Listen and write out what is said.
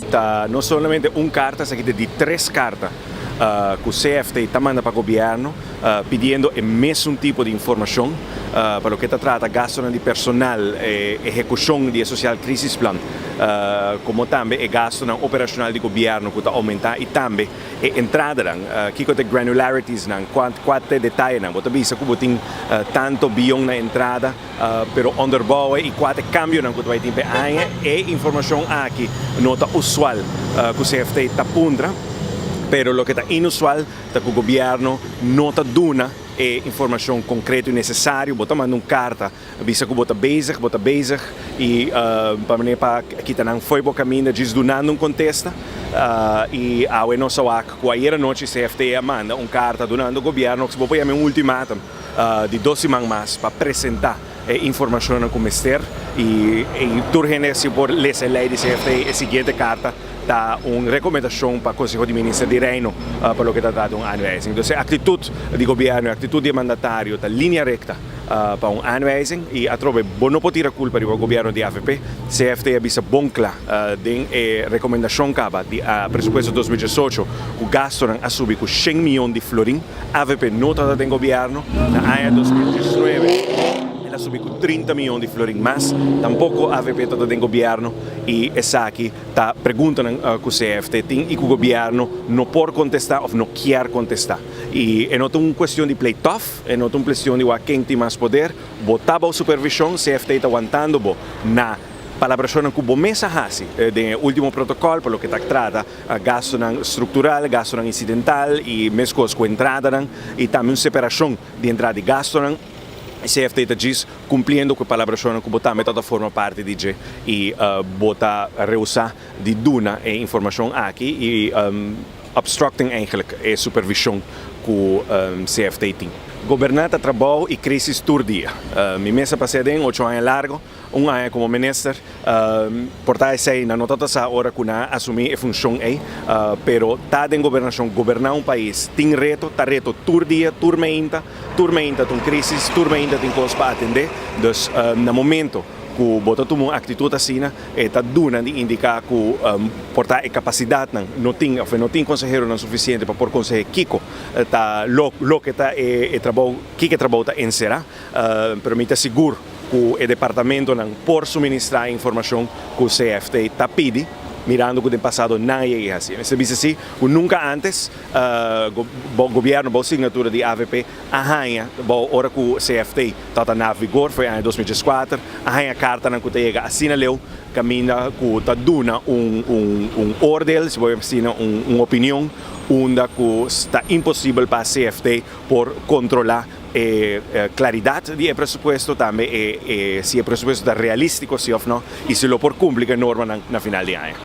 Ta no solamente un karta, esaki ta di tres karta ku CFT ta manda pa gobièrnu pidiendo e mesun tipo di informashon pa loke ta trata gastunan di personal, e ehekushon di e Sociaal Crisisplan, komo tambe e gastunan operashonal di gobièrnu ku ta oumentá i tambe e entradanan. Kiko ta e granularities-nan, kua ta e detayenan? Bo ta bisa ku bo tin tantu bion na entrada. Pero onderbouwen y cua ta e cambionan cu ta bay tin p'e aña, e informacion aki no ta usual cu CFT ta puntra, pero loke ta inusual ta cu gobierno no ta duna e informacion concreto y necesario. Bo ta manda un carta bisa cu bo ta bezig, bo ta bezig y pa manera pa kita nan fo'i bo caminda djis dunando un contesta y awe nos a wak cu ayer anochi CFT a manda un carta dunando gobierno, bo por yama un ultimatum, di dos siman mas pa presenta e informacionnan cu mester y tur hende si por lesa e ley di CFT e siguiente carta ta un recomendacion pa Conseho di Minister di Reino pa loke ta trata un aanwijzing. Dus e actitud di gobierno, e actitud di e mandatario ta linea recta pa un aanwijzing y atrobe bo no por tira culpa riba gobierno di avp. CFT a bisa bon cla den e recomendacion caba di presupuesto 2018 cu gastonan a subi cu shen miyon di florin. Avp no tabata den gobierno na aña 2019, el a subi cu 30 miyon di florin mas. Tampoco avp tabata den gobierno y esaki ta preguntanan cu CFT tin y cu gobierno no por contesta of no kier contesta. Y e no ta un cuestion di play tough, e no ta un cuestion di wak ken tin mas poder. Bo ta bao supervision, CFT ta wantando bo na palabracionnan cu bo mes a haci den e ultimo protocol pa loke ta trata gastonan structural, gastonan incidental y mescos cu entradanan y tambe un separacion di entrada di gastonan. CFT ta djis cumpliendo cu e palabracionnan cu bo tambe ta ta forma parti di dje y bo ta rehusá di duna e informacion aki y obstructing eigenlijk e supervision cu CFT tin. Goberná ta trabou y crisis tur dia. Mi mes a pas'é den ocho aña largo. Un aña komo minister, por ta esei nan no ta ta sa ora ku nan a asumí e funshon ei, pero ta den gobernashon, goberná un pais tin reto, ta reto tur dia, tur meinta, tur meinta ta un krísis, tur meinta tin kos pa atendé. Dus na momento ku bo ta tuma un aktitut asina, e ta duna di indiká ku por ta e kapasidatnan no tin òf e no tin konseheronan sufisiente pa por konseh'é kiko ta loke ta e trabou, kiko e trabou ta enserá, pero mi ta sigur. Ku e departamentonan por suministrá e informashon ku CFT ta pidi, mirando ku den pasado nan a yega hasi. Mester bisa si ku nunka ántes gobièrnu bou signatura di avp a haña bou ora ku CFT tabata na vigor for e aña 2014, a haña kartanan ku ta yega asina leu kaminda ku ta duna un un oordeel, si bo a asina un opinion unda ku ta imposibel pa CFT por kontrolá e claridad di e presupuesto, tambe e si e presupuesto ta realistico si of no y si lo por cumpli cu e normanan na final di aña.